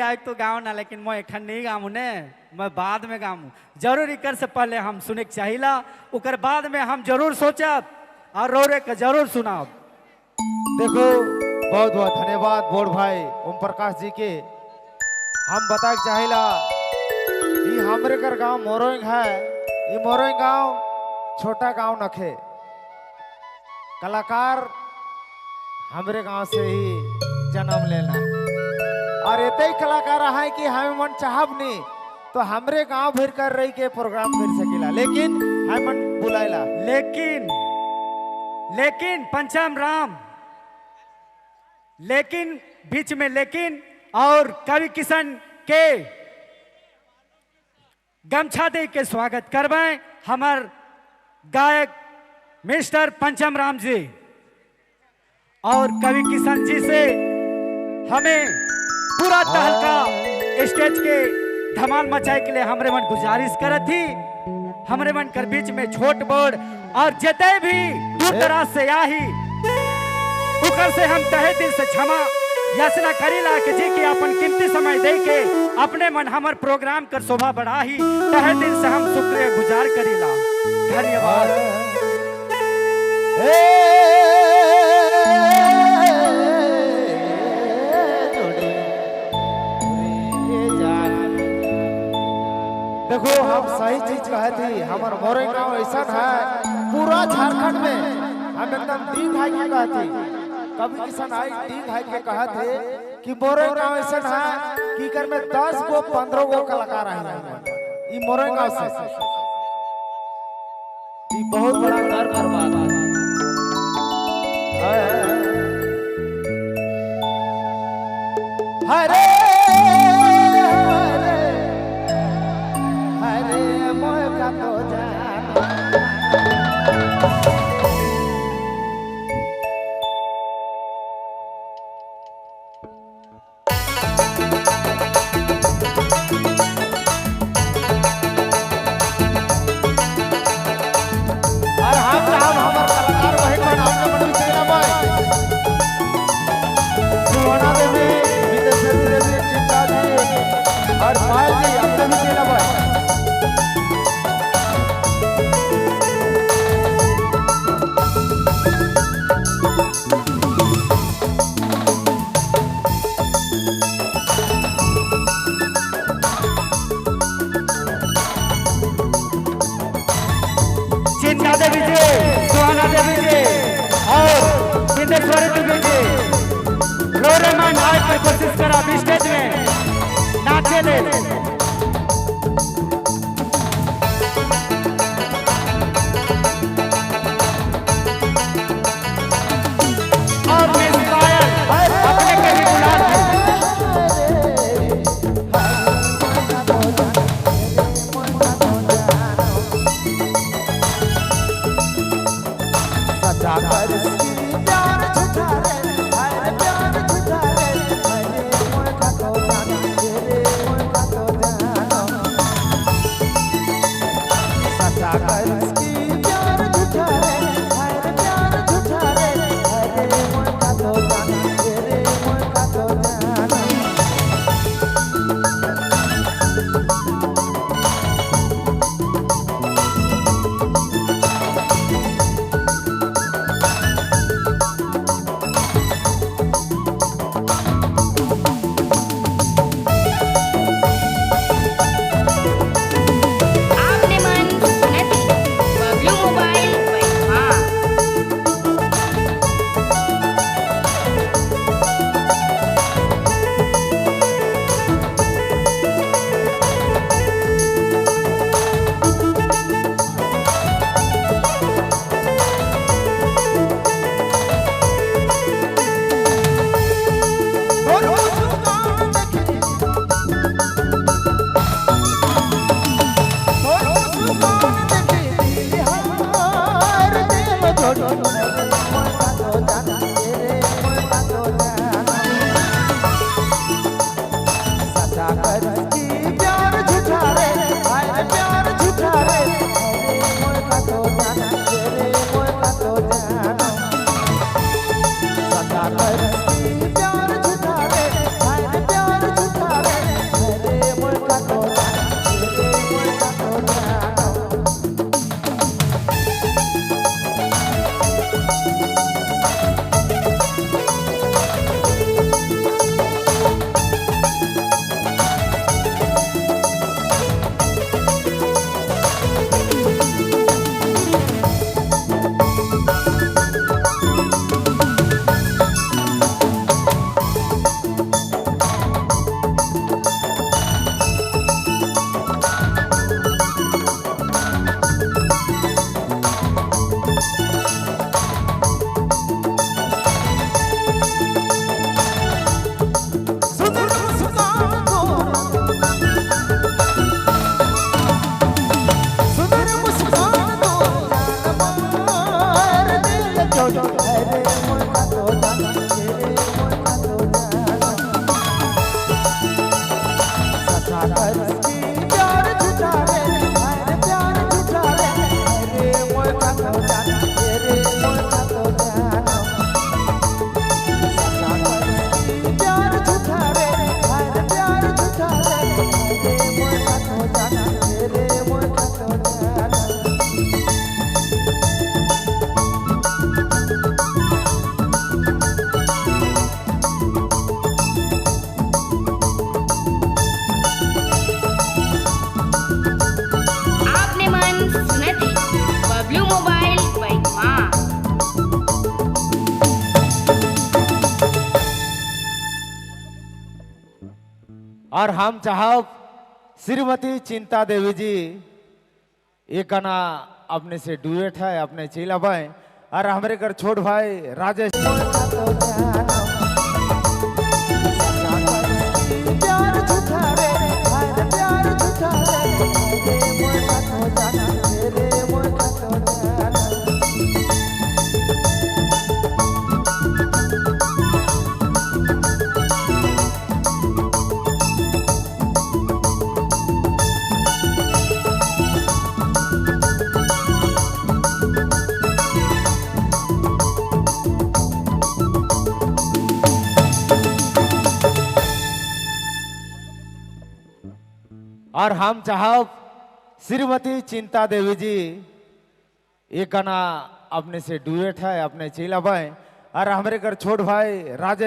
आए तो गाओ ना, लेकिन मैं एक नहीं गाऊँ ने, मैं बाद में गाऊँ। जरूर इकर से पहले हम सुने के चाहिला, उकर बाद में हम जरूर सोचब और रोरे के जरूर सुनाब। देखो, बहुत बहुत धन्यवाद बोर्ड भाई ओम प्रकाश जी के। हम बता के चाहिला, ये हमरे कर गांव मोरोइंग है। ये मोरोइंग गांव छोटा गांव नखे, कलाकार हमरे गांव से ही जन्म लेना और इतने ही कलाकार है कि हमें मन चाहब नहीं तो हमरे गांव भर कर रही के प्रोग्राम कर सकीला, लेकिन हम मन बुलाइला। लेकिन लेकिन पंचम राम, लेकिन बीच में लेकिन और कवि किशन के गमछा दे के स्वागत करवाएं हमार गायक मिस्टर पंचम राम जी। और कवि किशन जी से हमें पूरा तहलका स्टेज के धमाल मचाए के लिए हमरे मन गुजारिश करत थी। हमरे मन कर बीच में छोट बड़ और जते भी दूर दराज से आही उकर से हम तहे दिल से क्षमा याचना करीला कि जी कि अपन कीमती समय दे के अपने मन हमर प्रोग्राम कर शोभा बढ़ाही, तहे दिल से हम शुक्रिया गुजार करीला। धन्यवाद। देखो, हम सही चीज कहे थी। हमार मोरे गांव ऐसा है पूरा झारखंड में, हम एकदम दीन भाई के कहे थी, कभी किसान आई दीन भाई के कहे थे कि मोरे गांव ऐसा है कि कर में 10 गो 15 गो कलाकार आए हैं ये मोरे गांव से। ये बहुत बड़ा गर्व कर बात है। हरे हरे हरे मोह का तो जानो। और हम हम हमार कलाकार वही मन अपने मन भी चाहिए भाई सुहाना देवी, विदेश्वरी देवी, चिंता जी और पायल जी अपने भी चाहिए भाई। चिंता देवी जी, सुहाना देवी जी और विंदेश्वरी देवी जी, रोरे मन आए पर कोशिश करा स्टेज में नाचे ले। और मिस पायल अपने के भी बुला दी। सजा कर इसकी प्यार झूठा रे, हरे प्यार झूठा रे, हरे मोह का तो जाना, तेरे मोह का तो जाना। सजा कर इसकी प्यार झूठा रे, हरे प्यार झूठा रे, हरे मोह का तो जाना, तेरे मोह का तो जाना। आपने मन सुनती बबलू मोबाइल बैठा। और मुस्कान देखी, और मुस्कान देखी, दिल हार देव जोड़ो। मोह का तो जाना, तेरे मोह का तो जाना। सजा कर इसकी प्यार झूठा रे, हाय प्यार झूठा रे, हरे मोह का तो जाना, तेरे मोह का तो जाना। सजा कर इसकी प्यार झूठा रे, हाय प्यार झूठा रे, और हम चाहब श्रीमती चिंता देवी जी एक गाना अपने से डुएट है, अपने चिल भाई और हमारे घर छोट भाई राजेश। प्यार झूठा रे, हाय रे प्यार झूठा रे, रे मोर खातो जाना, रे मोर खातो जाना। और हम चाहब श्रीमती चिंता देवी जी एक गाना अपने से डुएट है, अपने चिल भाई और हमारे घर छोट भाई राजेश।